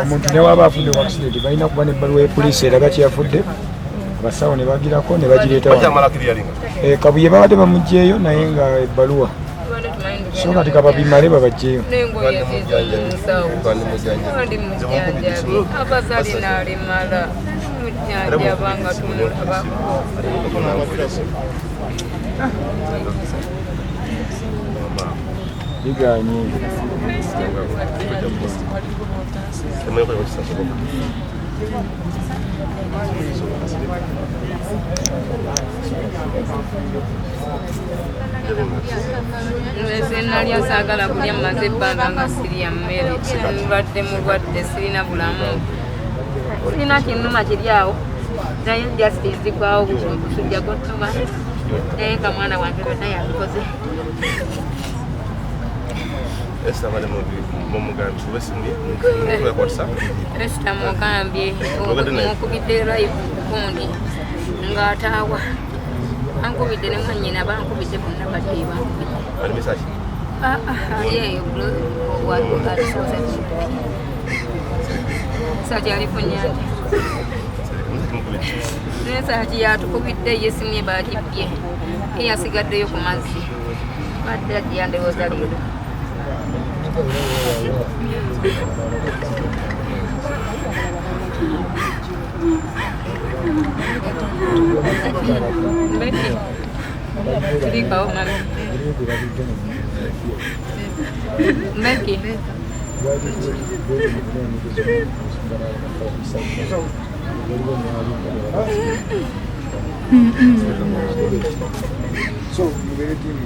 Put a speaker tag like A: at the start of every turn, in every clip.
A: Omuntu newaba afudde ku accident, balina kuba nebbaluwa ya poliisi eraga kyeyafudde, abasawo ne bagirako ne bagireeta wano. Kabuye babadde bamugjeeyo, naye nga ebbaluwa, so kati kababimale babajjeeyo.
B: N'engoye zizo musawo, ndi mujjanjabi, abazali n'alemala mujjanjaba nga tumulabako.
A: Biganye.
B: Nze senalya, saagala kulya, mmaze ebbanga nga sirya mmere, mbadde mulwadde, sirina bulamu, sirina kinnuma kiri awo, naye just nzigwawo kusujja gw'ottuma, naye nga mwana wange byonna yabikoze.
C: Esther bale mumugambye kuba esimu ye yakwatisa.
B: Esita mugambye.
C: Ogedde naye?
B: Mukubidde live gundi ng'ataawa, ankubidde ne mwannyina, bankubidde bonna, badde bankubidde.
C: Ali misaki.
B: Ah, ah, ali eyo alisoose saki ali ku nnyanja.
C: Misaki mukubidde.
B: Naye saki yatukubidde, ye esimu ye bagibbye, ye yasigaddeyo ku mazzi, badde ajja ndowooza leero. Betty, tulikawo mami. Becky.
A: So mubere tiimu.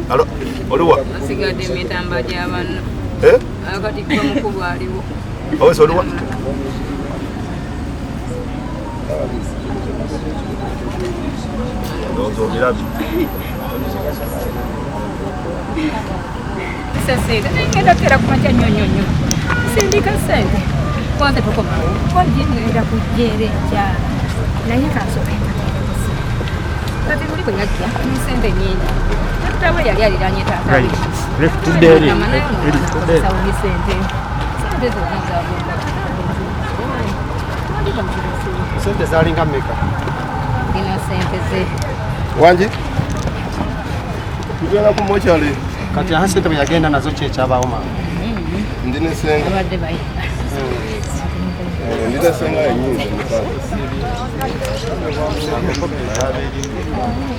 C: Alo, oliwa?
B: Asigadde emitamba gy'abanno.
C: Eh?
B: Akatikko mukulu aliwo.
C: Owese oliwa? Ndowooza obirabye.
B: Sente ngenda kera kumakya nnyo nnyo nnyo, sindika sente kwanza tukomawo, ngenda kujjeera enkya, naye kansoke. Kati muli bwe yajja ne sente nyingi, taata we yali aliranye taata we.
D: Tudde eri.
B: Sawo ne sente, sente zonna zagenda.
D: Sente zalinga mmeka?
B: Gina sente ze.
C: Wangi? Tugenda ku mochari.
D: Kati aha, sente bwe yagenda nazo, ki ekyabaawo maama?
C: Ndi ne senga.
B: Abadde bayita.
C: Ndi ne senga enyingi.